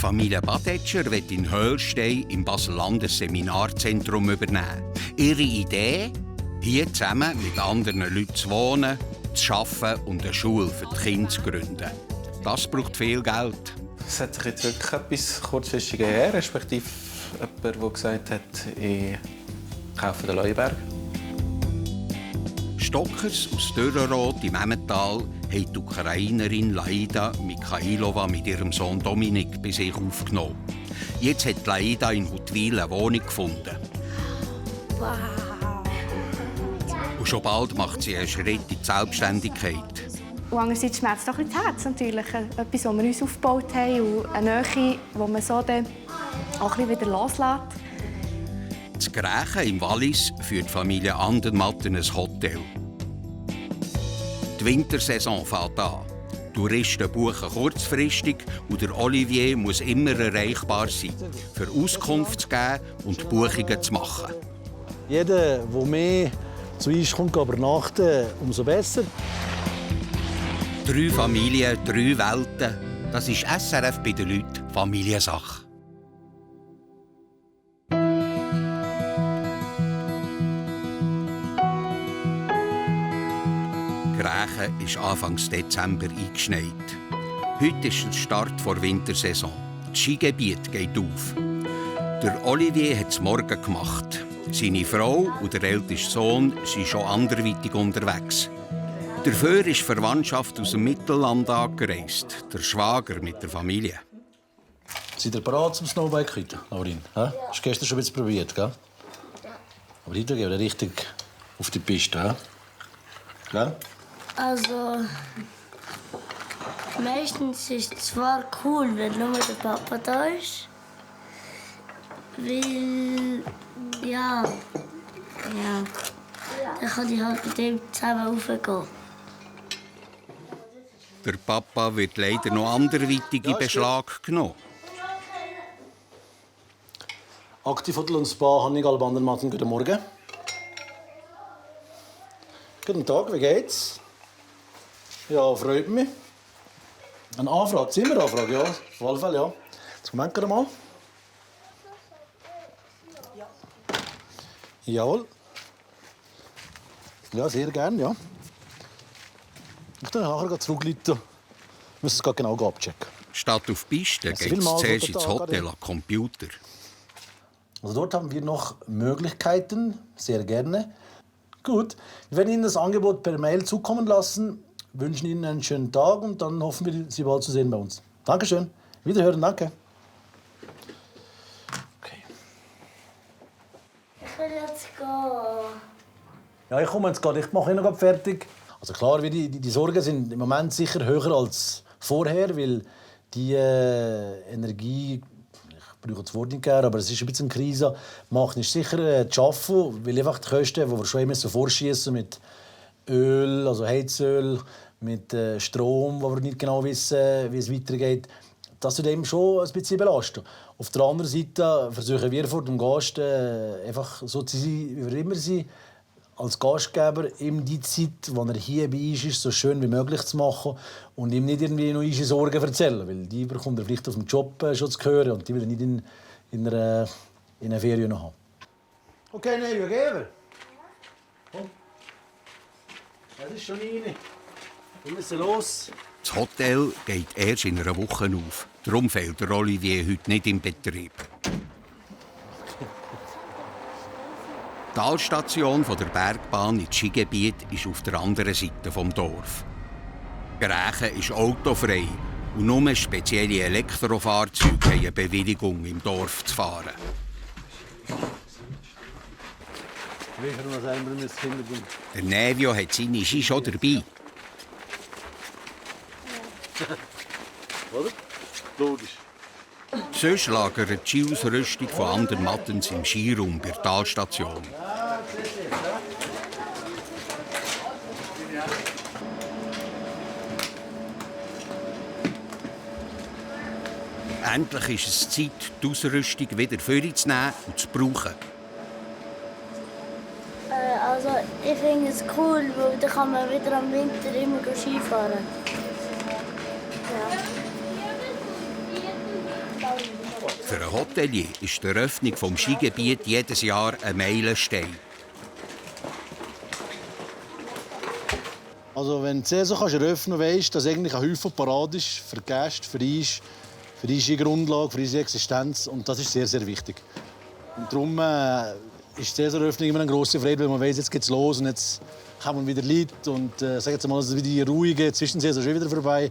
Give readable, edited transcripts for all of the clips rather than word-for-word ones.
Familie Badetscher will in Höllstein im Basel-Land ein Seminarzentrum übernehmen. Ihre Idee? Hier zusammen mit anderen Leuten zu wohnen, zu arbeiten und eine Schule für die Kinder zu gründen. Das braucht viel Geld. Es hat sich jetzt wirklich etwas kurzfristig her, respektive jemand, der gesagt hat, ich kaufe den Leuenberg. Stockers aus Dürrenroth im Emmental haben die Ukrainerin Laida Mikhailova mit ihrem Sohn Dominik bei sich aufgenommen. Jetzt hat Laida in Huttwil eine Wohnung gefunden. Wow. Und schon bald macht sie einen Schritt in die Selbstständigkeit. Und andererseits schmerzt es doch ein bisschen das Herz natürlich. Etwas, das wir uns aufgebaut haben und eine Nähe, die man so dann auch ein bisschen wieder loslässt. Das Grächen im Wallis führt die Familie Andermatt in ein Hotel. Die Wintersaison fängt an. Touristen buchen kurzfristig und der Olivier muss immer erreichbar sein, für Auskunft zu geben und Buchungen zu machen. Jeder, der mehr zu uns kommt, übernachten, umso besser. 3 Familien, 3 Welten. Das ist SRF bei den Leuten Familiensache. Grächen ist Anfang Dezember eingeschneit. Heute ist der Start der Wintersaison. Das Skigebiet geht auf. Der Olivier hat es morgen gemacht. Seine Frau und der älteste Sohn sind schon anderweitig unterwegs. Dafür ist Verwandtschaft aus dem Mittelland angereist. Der Schwager mit der Familie. Seid ihr bereit zum Snowbike heute, Laurin? Ja? Hast du gestern schon ein bisschen probiert, gell? Aber heute gehen wir richtig auf die Piste, ja? Gell? Also, meistens ist es zwar cool, wenn nur der Papa da ist. Weil, ja, dann kann ich halt mit ihm zusammen raufgehen. Der Papa wird leider noch anderweitig in Beschlag genommen. Aktivhotel und Spa, Hannibal Bandermatten, guten Morgen. Guten Tag, wie geht's? Ja, freut mich. Eine Anfrage, Zimmeranfrage, ja, auf jeden Fall, ja. Jetzt Moment gerade mal. Ja. Jawohl. Ja, sehr gerne, ja. Ich kann nachher zurückrufen. Wir müssen es genau abchecken. Statt auf die Piste geht es zuerst ins Hotel am Computer. Also dort haben wir noch Möglichkeiten, sehr gerne. Gut, wir werden Ihnen das Angebot per Mail zukommen lassen, wünschen Ihnen einen schönen Tag und dann hoffen wir, Sie bald zu sehen bei uns. Dankeschön. Wiederhören, danke. Okay. Ich will jetzt gehen. Ja, ich komme jetzt gerade. Ich mache noch fertig. Also klar, die Sorgen sind im Moment sicher höher als vorher, weil die Energie, ich brauche das Wort nicht gerne, aber es ist ein bisschen eine Krise, macht nicht sicher zu arbeiten, weil einfach die Kosten, die wir schon immer so vorschießen mit Öl, also Heizöl, mit Strom, wo wir nicht genau wissen, wie es weitergeht, das tut eben schon ein bisschen belasten. Auf der anderen Seite versuchen wir vor dem Gast einfach so zu sein, wie wir immer sind, als Gastgeber ihm die Zeit, die er hier bei uns ist, so schön wie möglich zu machen und ihm nicht irgendwie noch unsere Sorgen erzählen, weil die bekommt er vielleicht auf dem Job schon zu hören und die will er nicht in einer Ferien noch haben. Okay, nein, wir gehen. Komm. Das ist schon rein. Wir müssen los. Das Hotel geht erst in einer Woche auf. Darum fehlt der Olivier heute nicht im Betrieb. Die Talstation der Bergbahn ins Skigebiet ist auf der anderen Seite des Dorf. Grächen ist autofrei und nur spezielle Elektrofahrzeuge haben eine Bewilligung, im Dorf zu fahren. Der Nevio hat seine Ski schon dabei. Oder? Logisch. Sonst lagert die Skiausrüstung von Andermattens im Skiraum bei der Talstation. Endlich ist es Zeit, die Ausrüstung wieder vorzunehmen und zu brauchen. Also, ich finde es cool, weil dann kann man wieder am Winter immer Skifahren. Ja. Für einen Hotelier ist die Eröffnung des Skigebiets jedes Jahr ein Meilenstein. Also wenn du die Saison eröffnen kannst, weisst du, dass eigentlich ein Haufen parat ist für die Gäste, für unsere Grundlage, für unsere Existenz. Und das ist sehr, sehr wichtig. Und darum ist die Saisoneröffnung immer eine grosse Freude, weil man weiss, jetzt geht's los und jetzt kommen wieder Leute. Und sag jetzt mal, die ruhige Zwischensaison ist wieder vorbei.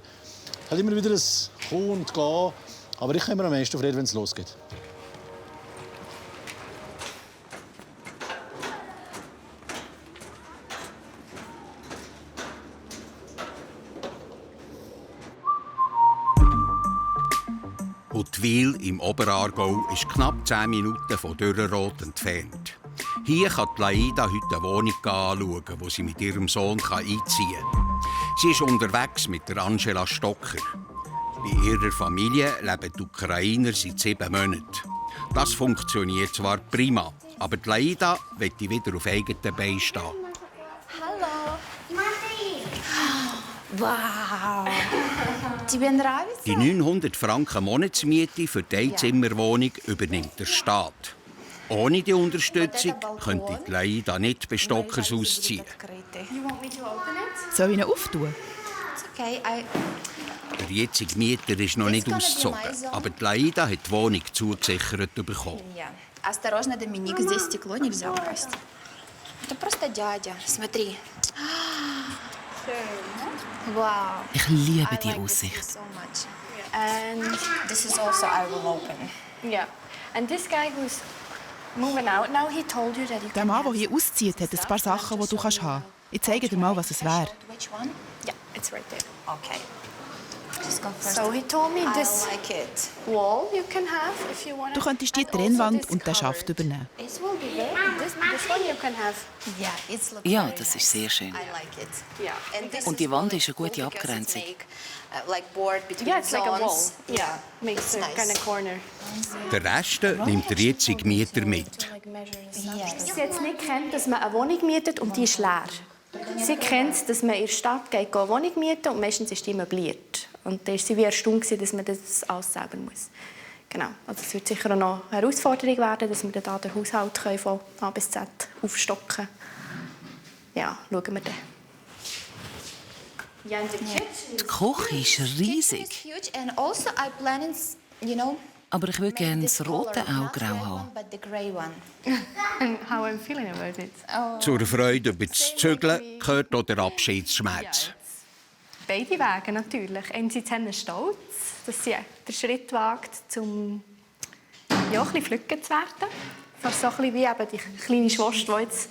Es hat immer wieder ein Kommen und Gehen. Aber ich habe immer am meisten Freude, wenn es losgeht. Huttwil im Oberaargau ist knapp 10 Minuten von Dürrenroth entfernt. Hier kann Laida heute eine Wohnung anschauen, wo sie mit ihrem Sohn einziehen kann. Sie ist unterwegs mit der Angela Stocker. Bei ihrer Familie leben die Ukrainer seit 7 Monaten. Das funktioniert zwar prima, aber Laida will wieder auf eigenen Beinen stehen. Hallo. Wow. Тебе нравится? Die 900 Franken Monatsmiete für die Einzimmerwohnung übernimmt der Staat. Ohne die Unterstützung könnte die Laida nicht bei Stockers ausziehen. Soll ich ihn auftun? Okay, Der jetzige Mieter ist noch nicht ausgezogen, aber die Laida hat die Wohnung zugesichert bekommen. Осторожно, Доминик, здесь стекло нельзя упасть. Это просто дядя. Смотри. Wow. Ich liebe I die like this Aussicht. so much. And this is also I will open. Yeah. And this guy who's moving out now, he told you that you Der can Mann, der have hier auszieht, hat ein paar Sachen, die du haben kannst. Ich zeige dir mal, was es wäre. Which one? Yeah, it's right there. Okay. Just go first. So he told me this I like it. wall you can have if you want. Du könntest die Trennwand und den Schaft übernehmen. It will be very. This one you can have. Yeah, it's looks Ja, very das nice. ist sehr schön. I like it. Yeah. And this Und die is Wand really ist eine gute cool because Abgrenzung. it's like board between Yeah, it's like a wall. zones. Yeah, makes a nice. kind of corner. Der Rest nimmt der jetzige Mieter mit. Yes. Sie jetzt nicht kennt, dass man eine Wohnung mietet und die ist leer. Sie kennt, dass man in der Stadt geht, eine Wohnung mieten und meistens ist die möbliert. Und da war sie wie erstaunt, dass man das alles selber muss. Genau. Also es wird sicher auch noch eine Herausforderung werden, dass wir dann den Haushalt von A bis Z aufstocken können. Ja, schauen wir dann. Ja, in der Kitchen. Die Küche ist riesig. It's huge and also I plan it, Aber ich würde gerne this das rote color. auch Not grau red haben. one, but the gray one. How I'm feeling about it. Zur Freude über das Zügeln gehört auch der Abschiedsschmerz. Beide Wege natürlich. Einerseits haben wir Stolz, dass sie den Schritt wagt, um ja, ein bisschen flügge zu werden. Fast so ein bisschen wie eben die kleine Schwester, die jetzt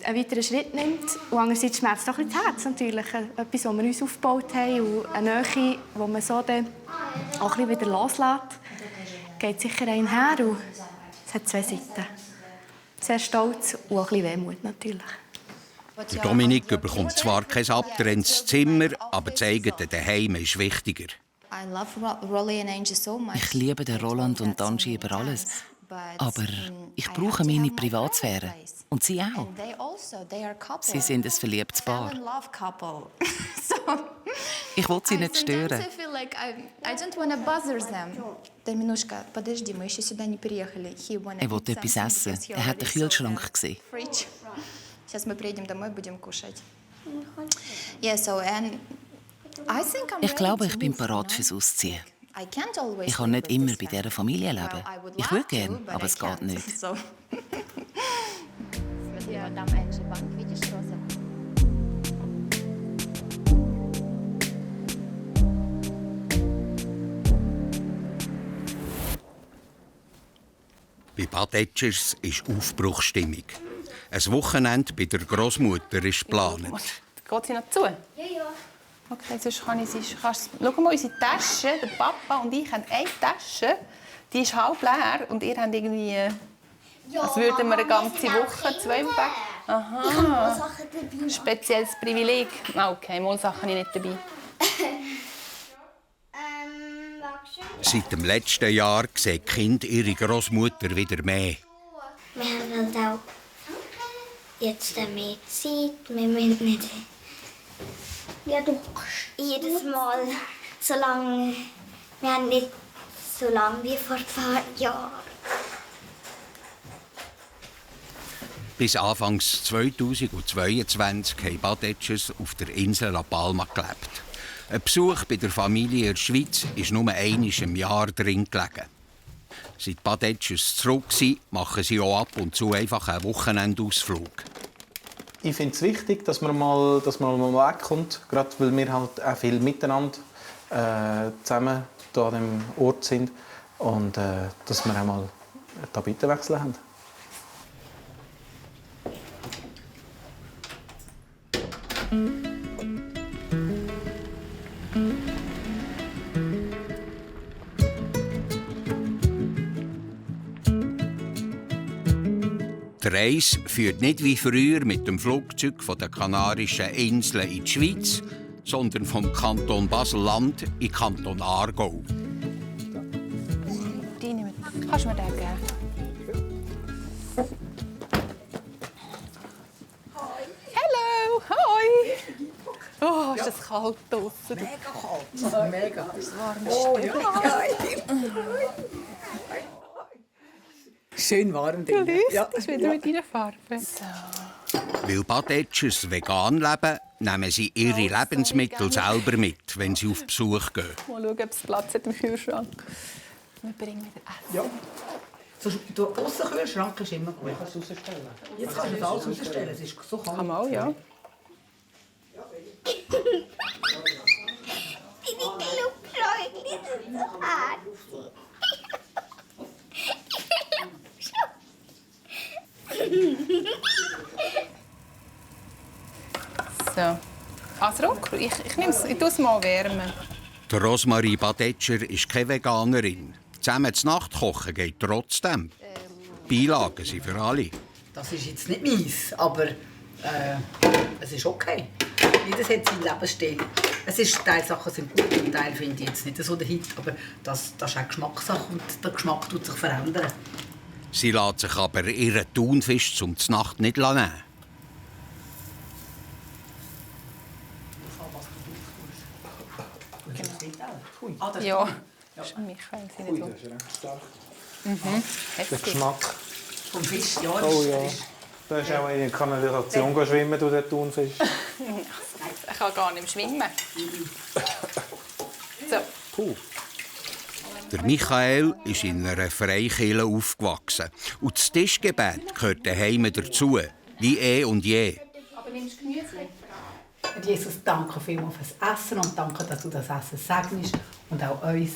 einen weiteren Schritt nimmt. Und andererseits schmerzt es auch ein bisschen das Herz natürlich. Etwas, was wir uns aufgebaut haben und eine Nähe, die man so dann auch ein bisschen wieder loslässt, geht sicher einher. Und es hat 2 Seiten. Sehr stolz und auch ein bisschen Wehmut natürlich. Der Dominik bekommt zwar kein abgetrenntes Zimmer, aber das eigene Daheim ist wichtiger. I love Rolly and Angie so much. Ich liebe den Roland und Angie über alles. Aber ich brauche meine Privatsphäre. Und sie auch. Sie sind ein verliebtes Paar. Ich will sie nicht stören. Er wollte etwas essen. Er hat den Kühlschrank gesehen. Ich glaube, ich bin bereit fürs Ausziehen. Ich kann nicht immer bei dieser Familie leben. Ich würde gerne, aber es geht nicht. Bei Bad Etschers ist Aufbruchsstimmung. Ein Wochenende bei der Großmutter ist geplant. Geht sie noch zu? Ja. Okay, sonst kann ich sie... Schau mal, unsere Tasche, der Papa und ich haben eine Tasche, die ist halb leer und ihr habt irgendwie... als würden wir eine ganze Woche, 2 Wochen... Aha. Ich habe noch Sachen dabei. Spezielles Privileg. Okay, mal Sachen habe ich nicht dabei. Seit dem letzten Jahr sehen die Kinder ihre Großmutter wieder mehr. Wir haben halt auch jetzt mehr Zeit. Wir müssen nicht jedes Mal, solange wir haben nicht so lang wie vor ein paar Jahren. Bis Anfangs 2022 haben Badetschers auf der Insel La Palma gelebt. Ein Besuch bei der Familie in der Schweiz ist nur einmal im Jahr drin gelegen. Seit Badetschers zurück sind, machen sie auch ab und zu einfach einen Wochenendausflug. Ich finde es wichtig, dass man mal wegkommt, gerade weil wir halt auch viel miteinander zusammen hier an dem Ort sind und dass wir auch mal einen Tapetenwechsel haben. Die Reise führt nicht wie früher mit dem Flugzeug von den Kanarischen Inseln in die Schweiz, sondern vom Kanton Basel-Land in den Kanton Aargau. Kannst du mir den geben? Hallo, hoi. Oh, ist das kalt draussen. Mega kalt. Mega. Es ist warm. Oh, ja. Schön warm drin. Ja. Das ist wieder mit deiner Farbe. So. Weil Badetschers vegan leben, nehmen sie ihre Lebensmittel selber mit, wenn sie auf Besuch gehen. Mal schauen, ob es Platz hat im Kühlschrank. Wir bringen wieder Essen. Ja. Der Aussenkühlschrank ist immer gut. Kannst du rausstellen? Jetzt kannst du das alles rausstellen. Es ist so kalt. Kann man auch, ja. Deine Klubschläugchen sind so hart. So. Also, ich tue es mal wärmen. Die Rosmarie Badetscher ist keine Veganerin. Zusammen zu Nacht kochen geht trotzdem. Beilagen sind für alle. Das ist jetzt nicht meins, aber es ist okay. Jedes hat seinen Lebensstil. Teil Sachen sind gut und Teil finde ich jetzt nicht so der Hit. Aber das ist auch Geschmackssache und der Geschmack tut sich verändern. Sie lässt sich aber ihren Thunfisch zum Znacht nicht nehmen. Ja, das ist Michael. Ui, das ist recht stark. Der Geschmack. Vom Fisch, ja. Oh ja. Da ist auch eine Kanalisation schwimmen, du der Thunfisch. Ich kann gar nicht schwimmen. So. Puh. Der Michael ist in einer Freikirche aufgewachsen. Und das Tischgebet gehört daheim dazu, wie und je. Aber nimmst du Gemüse? Jesus, danke vielmals fürs Essen und danke, dass du das Essen segnest und auch uns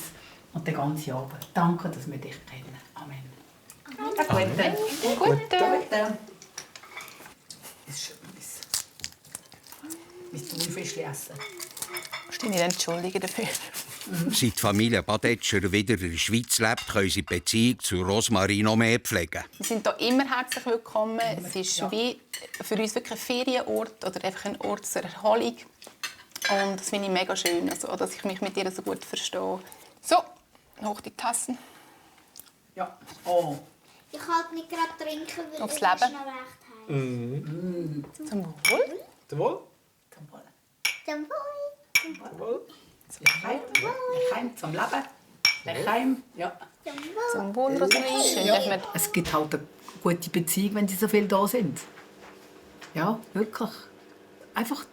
und den ganzen Abend. Danke, dass wir dich kennen. Amen. Guten. Ist schön, mein Thunfischchen essen. Ich muss mich entschuldigen dafür. Seit die Familie Badetscher wieder in der Schweiz lebt, können sie die Beziehung zu Rosmarie noch mehr pflegen. Wir sind hier immer herzlich willkommen. Es ist wie für uns wirklich ein Ferienort oder einfach ein Ort zur Erholung. Und das finde ich mega schön, also, dass ich mich mit ihr so gut verstehe. So, hoch die Tassen. Ja. Oh. Ich kann nicht gerade trinken, weil Aufs es Leben. ist noch recht heiß. Zum Wohl. Zum Wohl. Zum Wohl. Zum Wohl. Leckheim zum Leben. Leckheim, ja. Zum Wohl, Rosmarie. Schön, dass wir... Es gibt halt eine gute Beziehung, wenn sie so viele da sind. Ja, wirklich. Einfach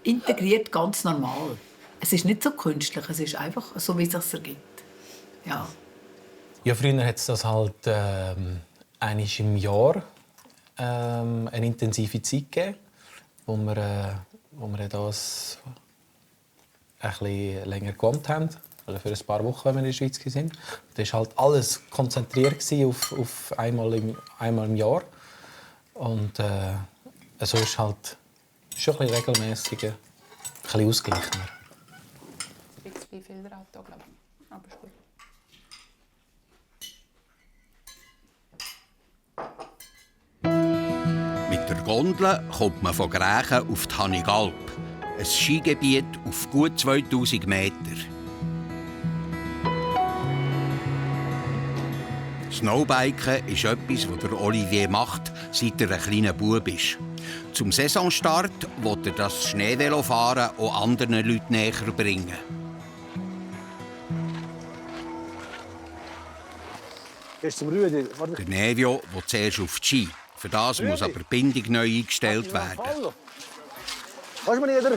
integriert, ganz normal. Es ist nicht so künstlich, es ist einfach so, wie es sich ergibt. Ja. Ja, früher hat es das halt einmal im Jahr eine intensive Zeit gegeben, wo wir das ein bisschen länger gewohnt haben, also für ein paar Wochen, wenn wir in der Schweiz waren. Da war halt alles konzentriert auf einmal im Jahr. Und so ist halt schon ein bisschen regelmäßiger, ein bisschen ausgeglichener. Ein bisschen viel drauf, glaube ich. Aber ist gut. Mit der Gondel kommt man von Grächen auf die Hanigalp, ein Skigebiet auf gut 2000 Meter. Snowbiken ist etwas, das der Olivier macht, seit er ein kleiner Bub ist. Zum Saisonstart will er das Schneevelofahren auch anderen Leuten näher bringen. Gehst zum Rüdi? Der Nevio will zuerst auf die Ski. Für das muss aber die Bindung neu eingestellt werden. Kannst du mir jeder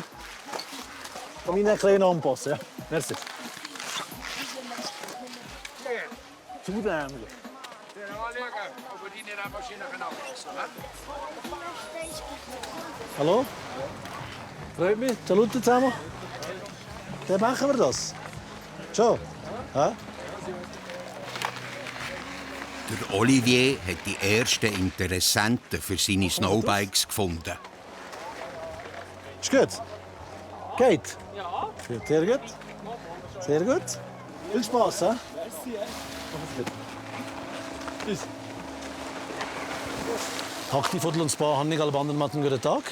von meinen Kleinen anpassen? Ja? Merci. Zudämmen. Hallo? Freut mich. Salute zusammen. Dann machen wir das. Schon? Ja? Der Olivier hat die ersten Interessenten für seine Snowbikes gefunden. Ist gut? Geht? Ja. Sehr gut. Sehr gut. Viel Spaß, hä? Merci. Tschüss. Hakti, Viertel und Spa, Hannig, alle anderen machen einen guten Tag.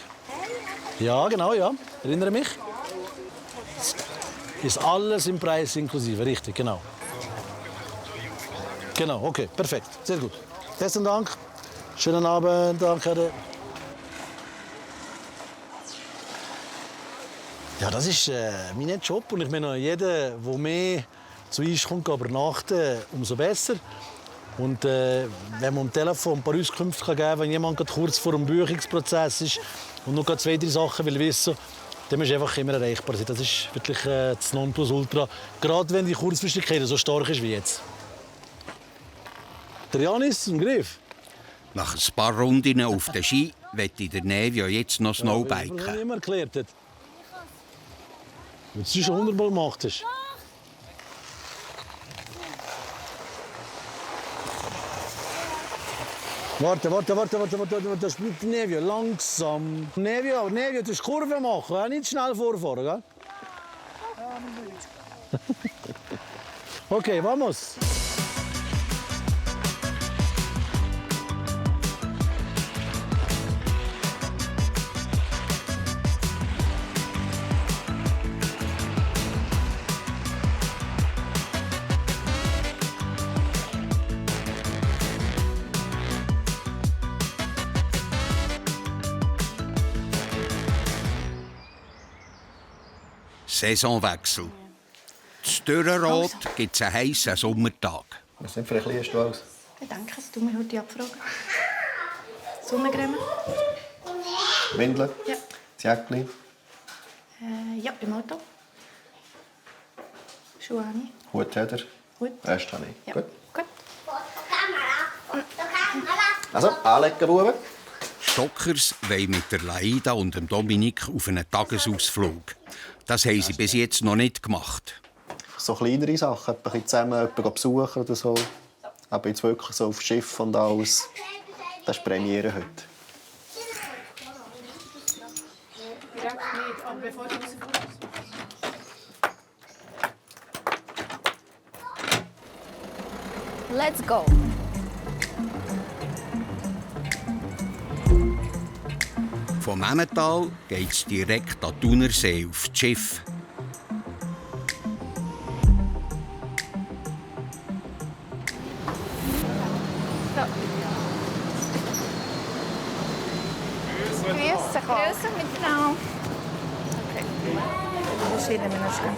Ja, genau, ja. Erinnere mich. Ist alles im Preis inklusive, richtig, genau. Genau, okay, perfekt, sehr gut. Besten Dank. Schönen Abend, danke. Ja, das ist mein Job und ich meine, jeder, der mehr zu uns kommt, übernachten, umso besser. Und wenn man am Telefon ein paar Auskünfte geben kann, wenn jemand kurz vor dem Buchungsprozess ist und noch 2, 3 Sachen will wissen, dann ist einfach immer erreichbar. Das ist wirklich das Nonplusultra, gerade wenn die Kurzfristigkeit so stark ist wie jetzt. Der Janis im Griff. Nach ein paar Runden auf den Ski möchte der Nevio jetzt noch Snowbiken. Ja, immer erklärt hat. Was du schon 100-mal gemacht hast. Warte. Das spielt Nevio. Langsam. Nevio, du musst Kurve machen. Nicht schnell vorfahren, gell? Okay, vamos. Saisonwechsel. In Dürrenrot gibt es einen heissen Sommertag. Was sind vielleicht liest du aus? Ich denke, es tut mir heute abfragen. Sonnencreme? Windeln? Ja. Das Jäckchen? Ja, im Auto. Schuhe habe ich. Hut hat er? Hut. Rest habe ich. Ja. Gut. Gut. Also, anlegen, Buben. Stockers wollen mit der Laida und dem Dominik auf einen Tagesausflug. Das haben sie bis jetzt noch nicht gemacht. So kleinere Sachen, ein bisschen zusammen jemanden besuchen oder so. Aber jetzt wirklich so auf Schiff und alles. Das ist Premiere heute. Let's go. Vom Emmental geht es direkt an den Thunersee auf das Schiff. Grüße miteinander. Okay. Verschiedene Menschen.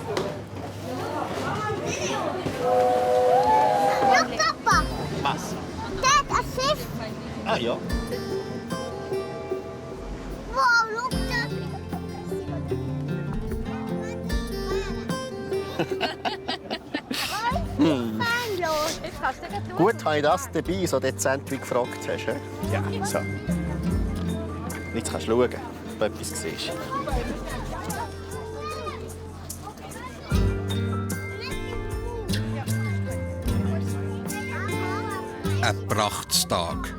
Look, Papa! Was? Dad, a Schiff! Ah ja. Wow, look, Dad! Gut, habe ich das dabei, so dezent wie gefragt hast. Ja, so. Jetzt kannst du schauen, ob du etwas siehst. Ein Prachtstag.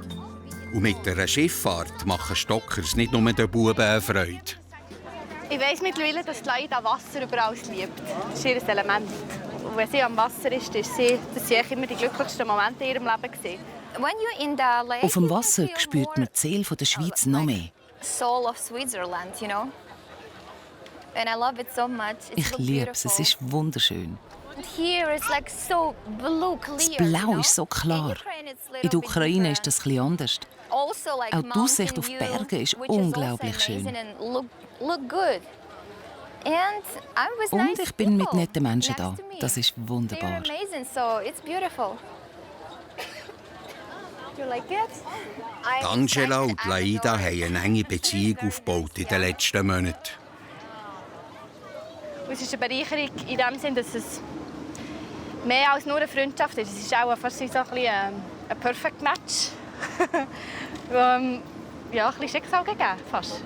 Und mit einer Schifffahrt machen Stockers nicht nur den Buben eine Freude. Ich weiss mittlerweile, dass die Laida Wasser überall liebt. Das ist ihr Element. Und wenn sie am Wasser ist, das sind immer die glücklichsten Momente in ihrem Leben gewesen. Auf dem Wasser spürt man die Seele der Schweiz noch mehr. Ich liebe es, es ist wunderschön. Das Blau ist so klar. In der Ukraine ist das etwas anders. Auch die Aussicht auf die Berge ist unglaublich schön. Und ich bin mit netten Menschen da. Das ist wunderbar. Angela und Laida haben eine enge Beziehung aufgebaut in den letzten Monaten. Es ist eine Bereicherung in dem Sinne, dass es mehr als nur eine Freundschaft ist. Es ist auch fast so ein Perfect Match. Ja, ein bisschen Schicksal gegeben, fast.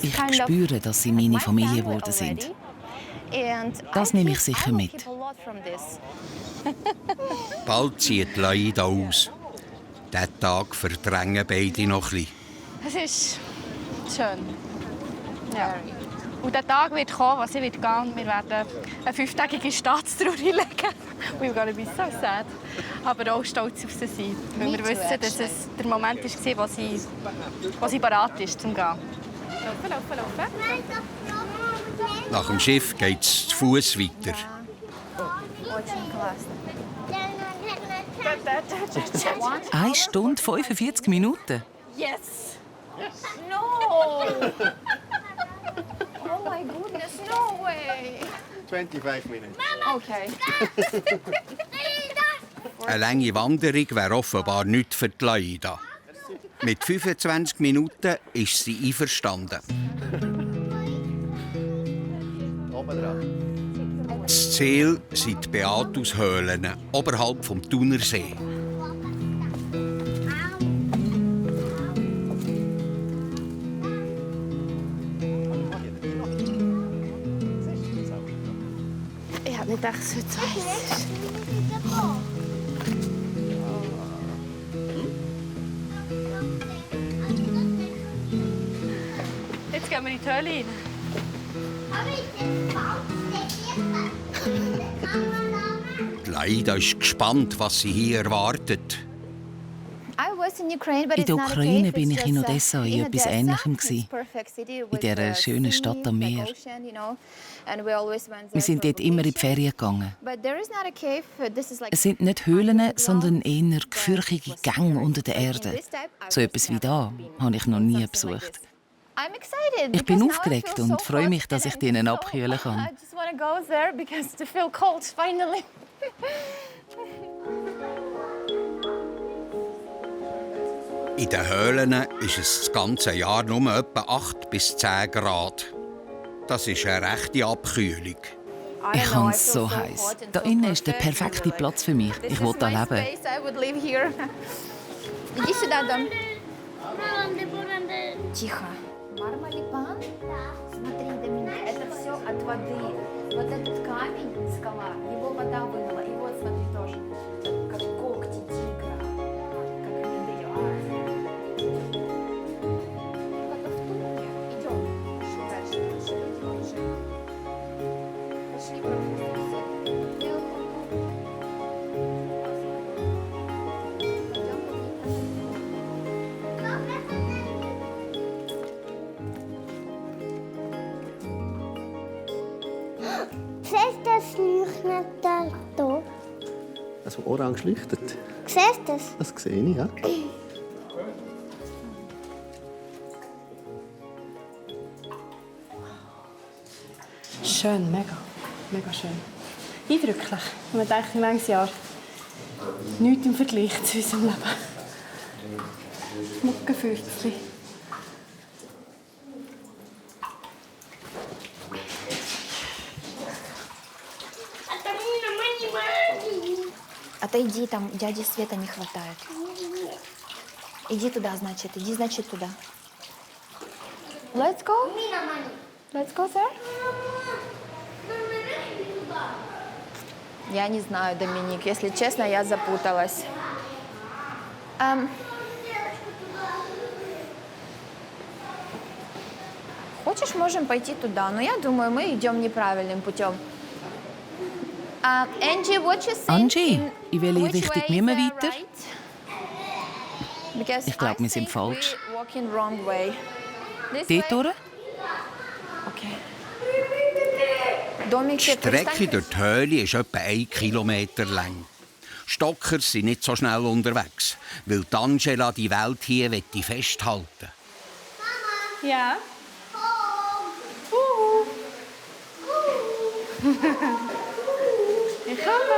Ich spüre, dass sie meine Familie geworden sind. Das nehme ich sicher mit. Bald zieht Laida aus. Diesen Tag verdrängen beide noch ein bisschen. Es ist schön. Ja. Und der Tag wird kommen, was ich wird gehen. Wir werden eine 5-tägige Staatstrauer einlegen. We're gonna be so sad. Aber auch stolz auf sie sein. Weil wir wissen, dass es der Moment war, wo sie bereit ist, zum Gehen. Laufen. Nach dem Schiff geht es zu Fuß weiter. 1 Stunde 45 Minuten. Yes. No. Oh my goodness, no way. 25 Minuten. Okay. Eine lange Wanderung wäre offenbar nichts für die Laida. Mit 25 Minuten ist sie einverstanden. Das Ziel sind die Beatushöhlen oberhalb vom Thunersee. Ich habe nicht gedacht, es wird so heiß. Jetzt gehen wir in die Höhle rein. Die Laida ist gespannt, was sie hier erwartet. In der Ukraine bin ich in Odessa in etwas Ähnlichem. In dieser schönen Stadt am Meer. Wir sind dort immer in die Ferien gegangen. Es sind nicht Höhlen, sondern eher gefürchtige Gänge unter der Erde. So etwas wie da habe ich noch nie besucht. Ich bin aufgeregt und freue mich, dass ich denen abkühlen kann. In den Höhlen ist es das ganze Jahr nur etwa 8 bis 10 Grad. Das ist eine rechte Abkühlung. Ich habe es so heiß. Da innen ist der perfekte Platz für mich. Ich will da leben. Иди сюда, Дом. Тихо. Мармалипан? Смотри, Доминик, это все от воды. Вот этот камень, скала, его вода вымыла. И вот, смотри, тоже, как когти тигра, как они дают. Как в тупе. Идем. Пошли дальше. Пошли, профессор. Siehst du das leuchtet hier? Also orange leuchtet. Siehst du das? Das sehe ich, ja. Schön, mega schön. Eindrücklich. Man denkt, wie manches Jahr. Nichts im Vergleich zu unserem Leben. Muckenfürzli. Отойди, там дяди света не хватает. Иди туда, значит, туда. Let's go. Let's go, sir. Я не знаю, Доминик. Если честно, я запуталась. Хочешь, можем пойти туда, но я думаю, мы идем неправильным путем. Angie, what you think? Angie, in welche Richtung müssen wir weiter? Ich glaube, wir sind falsch. Dort durch? Okay. Die Strecke durch die Höhle ist etwa 1 Kilometer lang. Stocker sind nicht so schnell unterwegs, weil Angela die Welt hier festhalten will. Ja? Ich komme.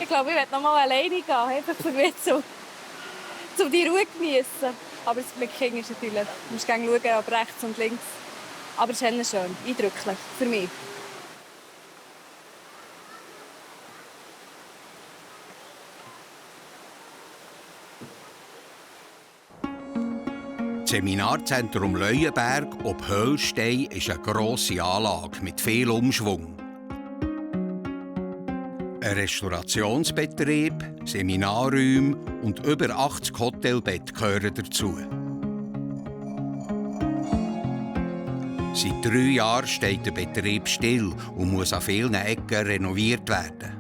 Ich glaube, ich werde noch mal alleine gehen, einfach um die Ruhe zu genießen. Aber das mit King ist natürlich, du musst gerne schauen, aber rechts und links. Aber es ist schön, eindrücklich für mich. Das Seminarzentrum Leuenberg ob Höhlstein ist eine grosse Anlage mit viel Umschwung. Ein Restaurationsbetrieb, Seminarräume und über 80 Hotelbetten gehören dazu. Seit 3 Jahren steht der Betrieb still und muss an vielen Ecken renoviert werden.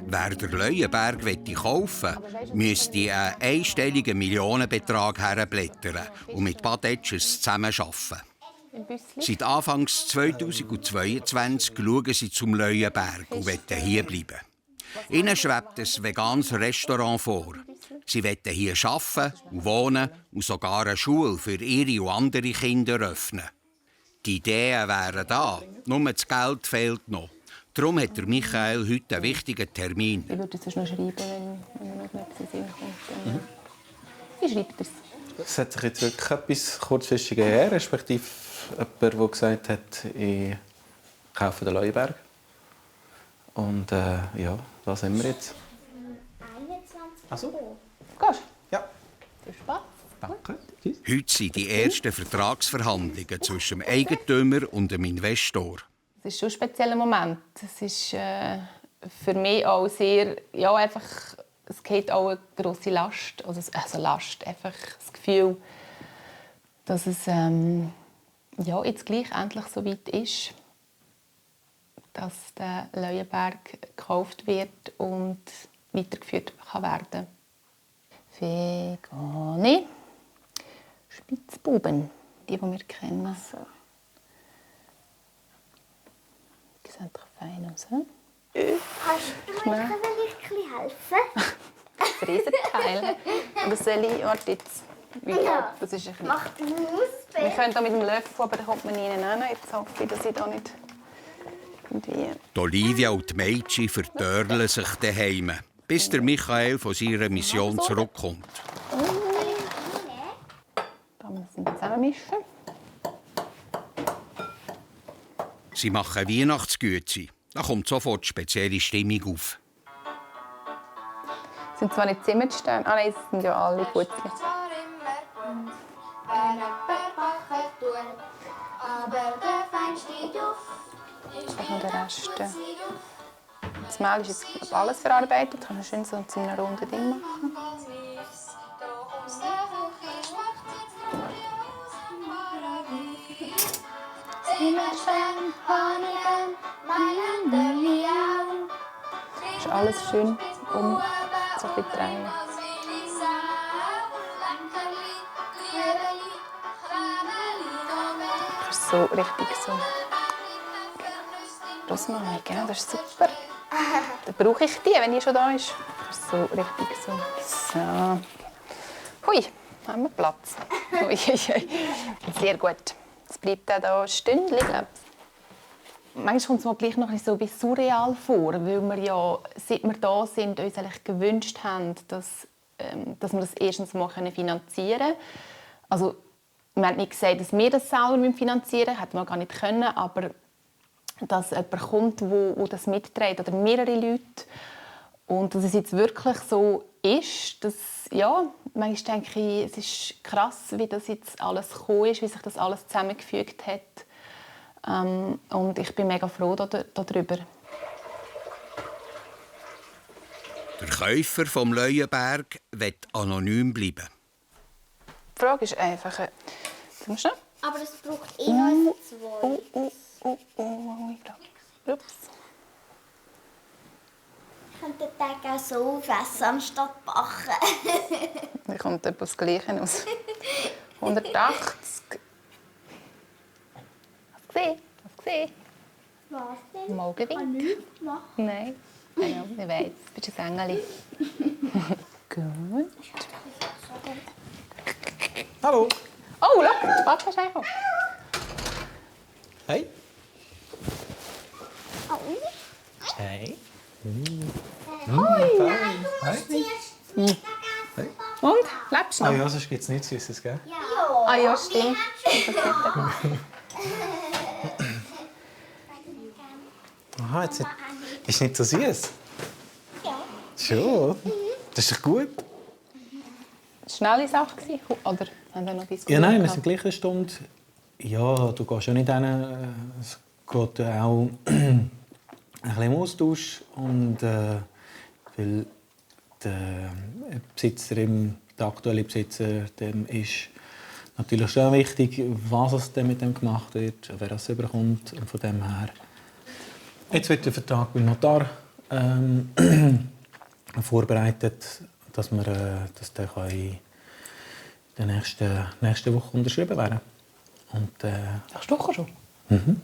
Wer den Leuenberg kaufen möchte, müsste einen einstelligen Millionenbetrag herblättern und mit Badetschers zusammenarbeiten. Seit Anfangs 2022 schauen sie zum Leuenberg und wollen hier bleiben. Ihnen schwebt ein veganes Restaurant vor. Sie wollen hier arbeiten und wohnen und sogar eine Schule für ihre und andere Kinder öffnen. Die Ideen wären da, nur das Geld fehlt noch. Darum hat Michael heute einen wichtigen Termin. Ich würde es noch schreiben, wenn mir noch etwas in den Sinn kommt. Wie schreibt er es? Es hat sich jetzt wirklich etwas kurzfristig her, respektive jemand, der gesagt hat, ich kaufe den Leuenberg. Und ja, was sind wir jetzt? 21 Also? Gehst du? Ja. Viel Spaß. Danke. Heute sind die ersten Vertragsverhandlungen zwischen dem Eigentümer und dem Investor. Es ist schon ein spezieller Moment. Es ist für mich auch sehr, ja, einfach, es geht auch eine grosse Last, also Last, einfach das Gefühl, dass es ja, jetzt gleich endlich so weit ist, dass der Leuenberg gekauft wird und weitergeführt kann werden. Vegane Spitzbuben, die wir kennen. Die sehen doch fein aus. Kannst du mir vielleicht helfen? Das Riesenteil. Und das soll ich, warte jetzt. Ja. Das ist ein bisschen. Mach du aus. Wir können da mit dem Löffel, aber da kommt man rein. Jetzt hoffe ich, dass ich da nicht irgendwie... Die Olivia und die Mädchen verdörlen sich daheim, bis der Michael von seiner Mission zurückkommt. Da müssen wir zusammenmischen. Sie machen Weihnachtsgüte. Da kommt sofort spezielle Stimmung auf. Es sind zwar nicht Zimmersterne, nein, es sind ja alle gut. Das noch der Rest. Das Mehl ist jetzt alles verarbeitet. Kann man schön so zu einem runden Ding machen. Das ist alles schön so ein bisschen drehen. Das ist so richtig so. Rosmarin, gell? Das ist super. Dann brauche ich die, wenn die schon da ist. Das ist so richtig so. So. Hui, haben wir Platz. Ui, sehr gut. Es bleibt auch da ein Stündchen, glaube ich. Manchmal kommt es mir gleich noch so ein surreal vor, weil wir ja, seit wir da sind, uns eigentlich gewünscht haben, dass wir das erstens mal finanzieren können. Also, wir haben nicht gesagt, dass wir das selber finanzieren müssen, hätten wir gar nicht können, aber dass jemand kommt, der das mitträgt, oder mehrere Leute. Und dass es jetzt wirklich so ist, dass, ja, manchmal denke ich, es ist krass, wie das jetzt alles gekommen ist, wie sich das alles zusammengefügt hat. Und ich bin mega froh darüber. Der Käufer vom Leuenberg will anonym bleiben. Die Frage ist einfach... Aber es braucht eh noch zwei. Ups. Ich könnte den Tag auch so aufessen, anstatt backen. Da kommt etwas Gleiches aus. 180. Hast du gesehen? Was denn? Morgenwind. Kann ich nichts machen. Nein. Ja, ich weiß. Du bist ein Engel. Gut. Hallo. Oh, schau, die Papa ist einfach. Hey. Hey. Und? Lebst du noch? Ah ja, sonst gibt es nichts Süßes, gell? Ah ja, stimmt. Aha, jetzt ist nicht so süß. Ja. Schon? Das ist doch gut. Schnelle Sache gewesen? Oder haben wir noch diskutiert? Ja, nein, wir sind gleich eine Stunde. Ja, du gehst ja nicht hin. Es geht auch ein bisschen im Austausch. Und weil der aktuelle Besitzer, dem ist natürlich schon wichtig, was es denn mit dem gemacht wird, wer es überkommt. Und von dem her. Jetzt wird der Vertrag beim Notar vorbereitet, dass der in der nächsten Woche unterschrieben werden kann. Nächste Woche schon? Mhm.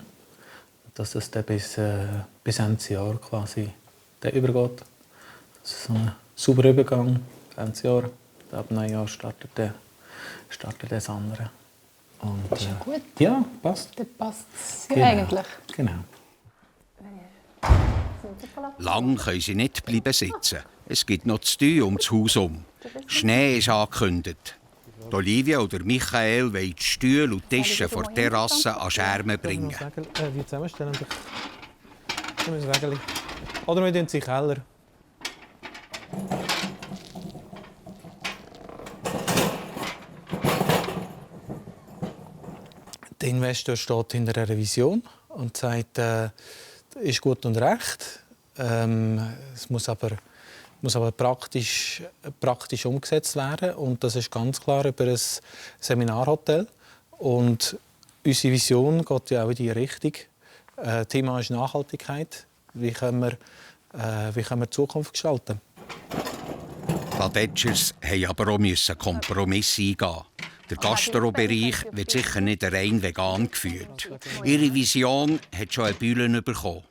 Dass das dann bis Ende Jahr quasi übergeht. Das ist so ein sauberer Übergang. Ende Jahr, ab Neujahr startet das andere. Und, das ist ja gut. Ja, passt. Das passt Genau. eigentlich. Genau. Lang können sie nicht bleiben sitzen. Es gibt noch zu tun um das Haus herum. Schnee ist angekündigt. Die Olivia oder Michael wollen die Stühle und Tische vor der Terrasse an Schermen bringen. Wie zusammenstellen? Oder wir in den Keller. Der Investor steht hinter der Revision und sagt, ist gut und recht. Es muss aber praktisch umgesetzt werden. Und das ist ganz klar über ein Seminarhotel. Und unsere Vision geht ja auch in diese Richtung. Thema ist Nachhaltigkeit. Wie können wir die Zukunft gestalten? Die Ladetschers mussten aber auch Kompromisse eingehen. Der Gastrobereich wird sicher nicht rein vegan geführt. Ihre Vision hat schon eine Bühne bekommen.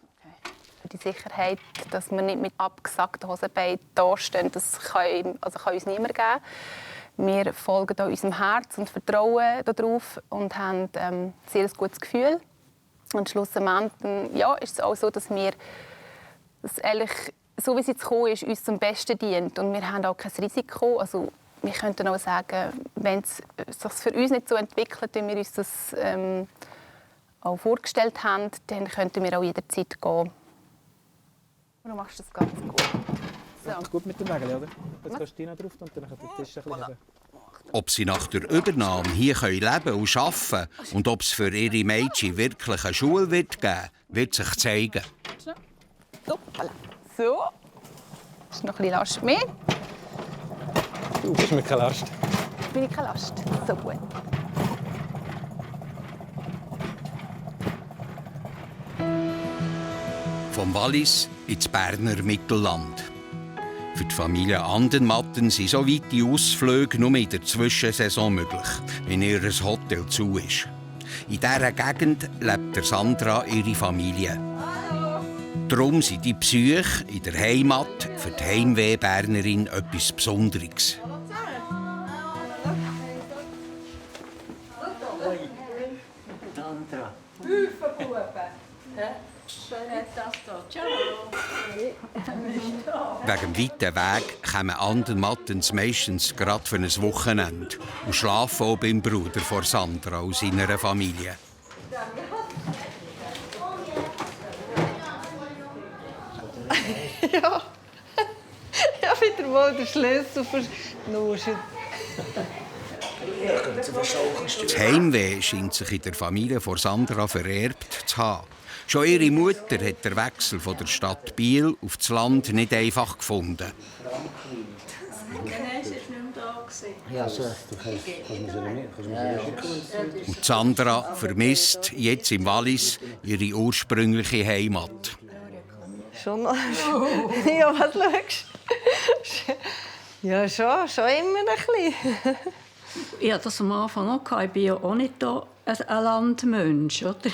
Für die Sicherheit, dass wir nicht mit abgesackten Hosenbeinen dastehen, das kann uns niemand geben. Wir folgen da unserem Herz und vertrauen darauf und haben ein sehr gutes Gefühl. Und schlussendlich ist es auch so, dass wir das ehrlich, so wie es jetzt gekommen ist, uns zum Besten dient. Und wir haben auch kein Risiko. Also, wir könnten auch sagen, wenn es sich für uns nicht so entwickelt, wie wir uns das auch vorgestellt haben, dann könnten wir auch jederzeit gehen. Du machst das ganz gut. So. Das ist gut mit dem Wägel, oder? Jetzt gehst du drauf und dann den Tisch ein bisschen heben. Ob sie nach der Übernahme hier leben und arbeiten und ob es für ihre Mädchen wirklich eine Schule wird geben, wird sich zeigen. So. Ist noch ein bisschen Last mehr. Du bist mir keine Last. Bin ich keine Last? So gut. Vom Wallis ins Berner Mittelland. Für die Familie Andermatten sind so weite Ausflüge nur in der Zwischensaison möglich, wenn ihr Hotel zu ist. In dieser Gegend lebt der Sandra ihre Familie. Darum sind die Besuche in der Heimat für die Heimweh-Bernerin etwas Besonderes. Sandra. Wegen dem weiten Weg kommen Andermattens meistens gerade für ein Wochenende und schlafen auch beim Bruder von Sandra und seiner Familie. Ja, ich habe wieder mal den Schlüssel vernuschen. Das Heimweh scheint sich in der Familie von Sandra vererbt zu haben. Schon ihre Mutter hat den Wechsel von der Stadt Biel auf das Land nicht einfach gefunden. Und Sandra vermisst jetzt im Wallis ihre ursprüngliche Heimat. Schon noch. Ja, was schaust du? Ja, schon immer ein bisschen. Ich hatte das am Anfang auch. Ich bin ja auch nicht ein Landmensch. Oder?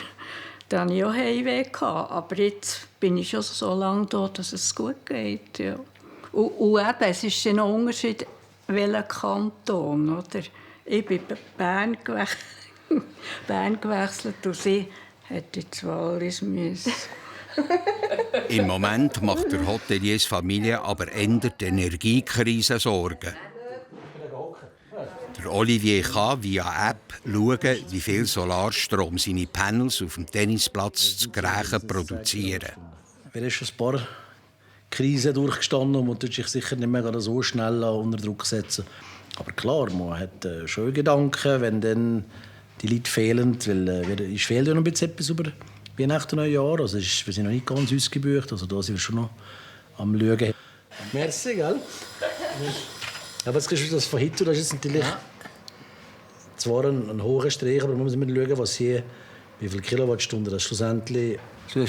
Da hatte ich auch Heimweh. Aber jetzt bin ich schon so lange da, dass es gut geht. Ja. Und eben, es ist ein Unterschied, welcher Kanton. Oder? Ich bin Bern gewechselt und sie hätte ins Wallis müssen. Im Moment macht der Hoteliers Familie aber eher die Energiekrise Sorgen. Der Olivier kann via App schauen, wie viel Solarstrom seine Panels auf dem Tennisplatz zu Grächen produzieren. Er ist schon ein paar Krisen durchgestanden und tut sich sicher nicht mehr so schnell unter Druck setzen. Aber klar, man hat schon Gedanken, wenn dann die Leute fehlen, weil es fehlt ja noch ein bisschen etwas über Weihnachten und Neujahr. Also wir sind noch nicht ganz ausgebucht, also da sind wir schon noch am Schauen. Merci, gell? Aber jetzt kriegst du das von Hitler, das ist natürlich zwar ein hoher Strich, aber man muss immer schauen, was hier, wie viele Kilowattstunden das schlussendlich... Du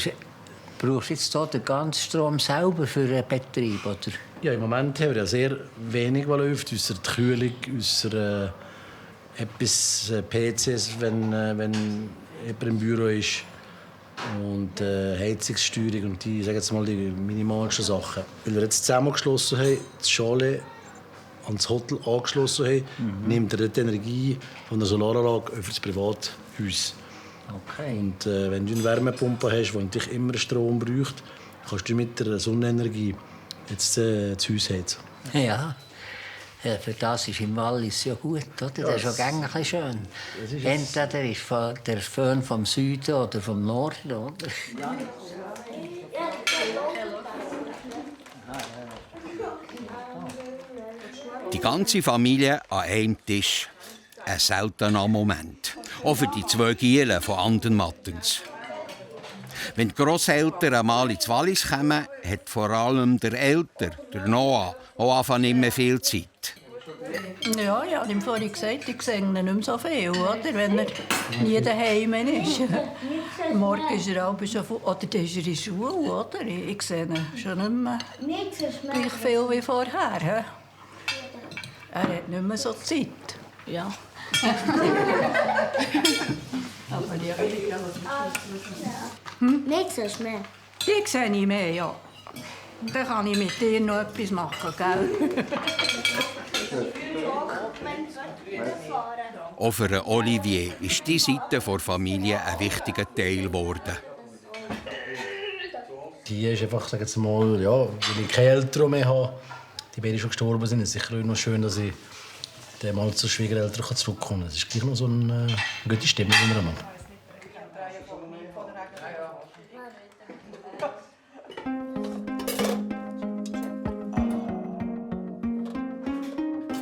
brauchst jetzt hier den ganzen Strom selber für den Betrieb, oder? Ja, im Moment haben wir ja sehr wenig, was läuft, ausser die Kühlung, ausser etwas PCs, wenn jemand im Büro ist. Und Heizungssteuerung und die, sagen jetzt mal, die minimalsten Sachen. Weil wir jetzt zusammengeschlossen haben, das Chalet an das Hotel angeschlossen haben, nimmt er die Energie von der Solaranlage für das Privathaus. Okay. Und wenn du eine Wärmepumpe hast, die natürlich immer Strom braucht, kannst du mit der Sonnenenergie jetzt das Haus heizen. Ja. Ja, für das ist im Wallis ja gut, oder? Ja, das ist schon ein bisschen schön. Entweder ist der Föhn vom Süden oder vom Norden, oder? Ja. Die ganze Familie an einem Tisch. Ein seltener Moment. Auch für die 2 Gielen von Andermattens. Wenn die Grosseltern einmal ins Wallis kommen, hat vor allem der Älter, der Noah, auch einfach nicht mehr viel Zeit. Ja, ich habe ihm vorhin gesagt, ich sehe ihn nicht mehr so viel, oder? Wenn er nie daheim ist. Morgen ist er auch schon oder dann ist er in der Schule, oder? Ich sehe ihn schon nicht mehr gleich viel wie vorher. He? Er hat nicht mehr so Zeit. Ja. Aber ja. Nächstes Mal. Die sehe ich mehr, ja. Dann kann ich mit dir noch etwas machen, gell? Auch für Olivier ist diese Seite der Familie ein wichtiger Teil geworden. Die ist einfach, sagen wir mal, ja, weil ich keine Eltern mehr habe, die beiden schon gestorben sind, ist es sicher noch schön, dass ich mal zu Schwiegereltern zurückkommen kann. Es ist gleich noch so eine gute Stimmung, die wir haben.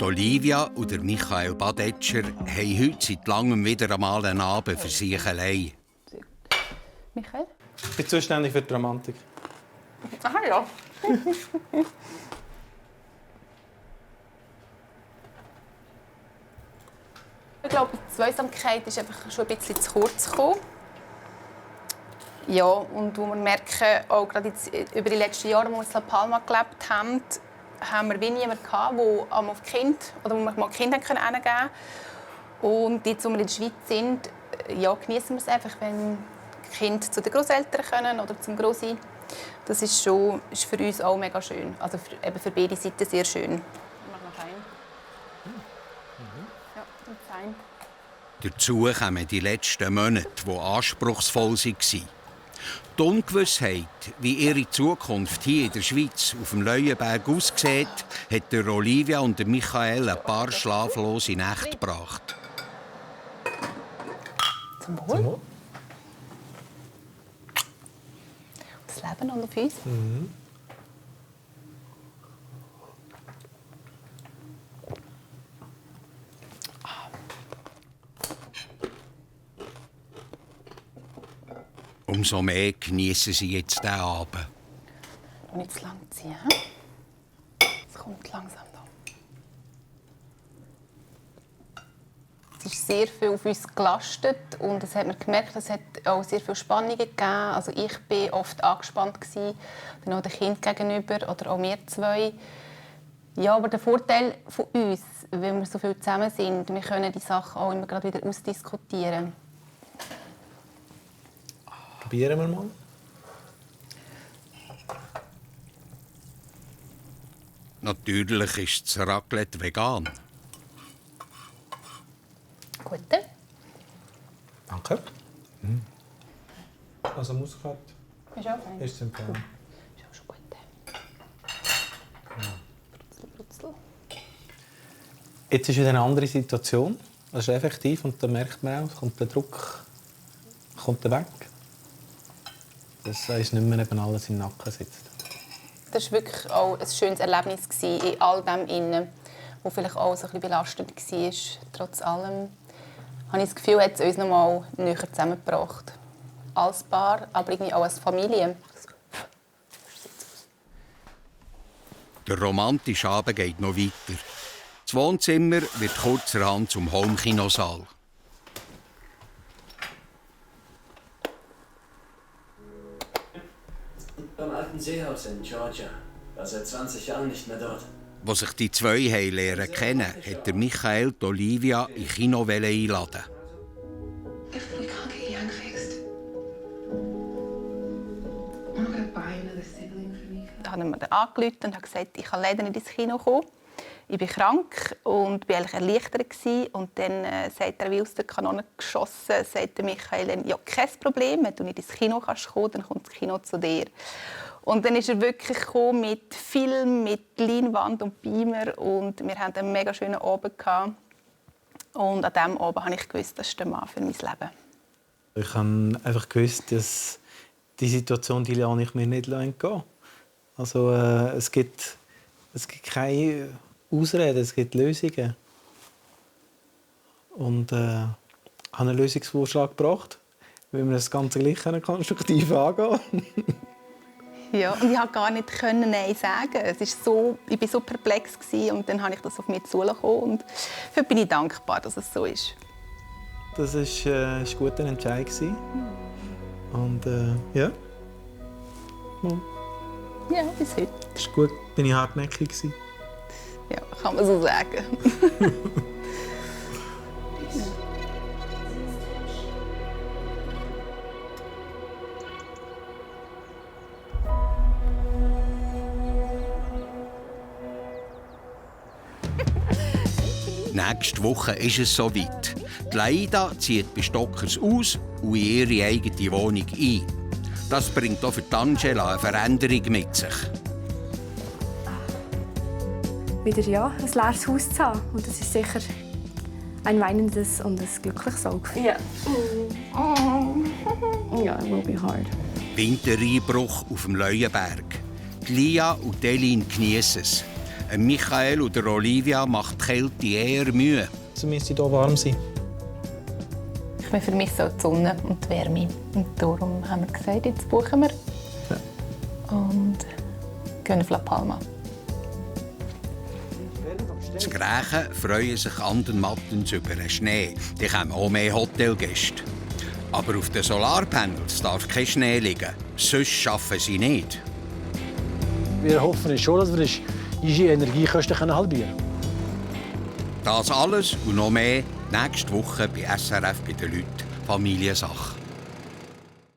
Olivia und der Michael Badetscher haben heute seit langem wieder einmal einen Abend für sich allein. Michael? Ich bin zuständig für die Romantik. Ah ja. Ich glaube, die Zweisamkeit ist einfach schon ein bisschen zu kurz gekommen. Ja, und wo wir merken, auch gerade jetzt über die letzten Jahre, wo wir in La Palma gelebt haben, haben wir niemanden gehabt, der auf die Kinder oder wo wir mal Kinder hingeben konnten. Und jetzt, wo wir in der Schweiz sind, ja, genießen wir es einfach, wenn die Kinder zu den Großeltern können oder zum Grossi. Das ist für uns auch mega schön. Also eben für beide Seiten sehr schön. Dazu kommen die letzten Monate, die anspruchsvoll waren. Die Ungewissheit, wie ihre Zukunft hier in der Schweiz auf dem Leuenberg aussieht, hat der Olivia und der Michael ein paar schlaflose Nächte gebracht. Zum Wohl. Das Leben und auf uns. Umso mehr genießen sie jetzt diesen Abend. Und nicht zu lang ziehen. Es kommt langsam da. Es ist sehr viel auf uns gelastet und das hat man gemerkt, es hat auch sehr viele Spannungen gegeben. Also ich war oft angespannt, dann auch dem Kind gegenüber oder auch wir zwei. Ja, aber der Vorteil von uns, wenn wir so viel zusammen sind, wir können die Sachen auch immer gerade wieder ausdiskutieren. Probieren wir mal. Natürlich ist das Raclette vegan. Gute. Danke. Also Muskat. Ist auch fein. Ist zum Fall. Ist auch schon gut. Brutzel. Jetzt ist wieder eine andere Situation. Das ist effektiv und da merkt man auch, kommt der Druck weg. Dass es nicht mehr neben alles im Nacken sitzt. Das war wirklich auch ein schönes Erlebnis in all dem Innen, das vielleicht auch so ein bisschen belastend war. Trotz allem habe ich das Gefühl, hat es uns noch mal näher zusammengebracht. Als Paar, aber irgendwie auch als Familie. Der romantische Abend geht noch weiter. Das Wohnzimmer wird kurzerhand zum Home-Kinosaal. Beim alten Seehaus in Georgia. War seit 20 Jahren nicht mehr dort. Als sich die zwei lernen kennen, hat der Michael die Olivia in Kino einladen. Da hat er mir angerufen und hat gesagt, ich kann leider nicht ins Kino kommen. Ich bin krank und war eigentlich erleichtert. Und dann sagt er, wie aus der Kanone geschossen, sagt der Michael, ja, kein Problem, wenn du nicht ins Kino kannst kommen, dann kommt das Kino zu dir. Und dann ist er wirklich mit Film, mit Leinwand und Beamer und wir hatten einen mega schönen Abend gehabt. Und an diesem Abend habe ich gewusst, das ist der Mann für mein Leben. Ich habe einfach gewusst, dass die Situation, die lasse ich mir nicht entgehen. Also es gibt keine Ausreden, es gibt Lösungen. Und habe einen Lösungsvorschlag gebracht, wie wir das Ganze gleich konstruktiv angehen. Ja, und ich konnte gar nicht Nein sagen. Es ist so, ich war so perplex und dann habe ich das auf mich zulassen und dafür bin ich dankbar, dass es so ist. Das war ein guter Entscheid. Und ja. Ja, bis heute. Das ist gut, bin ich hartnäckig. Ja, kann man so sagen. Nächste Woche ist es soweit. Die Leida zieht bei Stockers aus und in ihre eigene Wohnung ein. Das bringt auch für Angela eine Veränderung mit sich. Wieder ein leeres Haus zu haben. Und das ist sicher ein weinendes und ein glückliches Auge. Ja. Ja, it will be hard. Wintereinbruch auf dem Leuenberg. Die Lia und Delin genießen es. Michael und Olivia macht die Kälte eher Mühe. Es müsste hier warm sein. Ich vermisse auch die Sonne und die Wärme. Und darum haben wir gesagt, jetzt buchen wir. Ja. Und gehen auf La Palma. Die Griechen freuen sich andermattens über den Schnee. Die kommen auch mehr Hotelgäste. Aber auf den Solarpanels darf kein Schnee liegen. Sonst schaffen sie nicht. Wir hoffen schon, dass wir unsere Energiekosten halbieren können. Das alles und noch mehr nächste Woche bei SRF bei den Leuten Familiensache.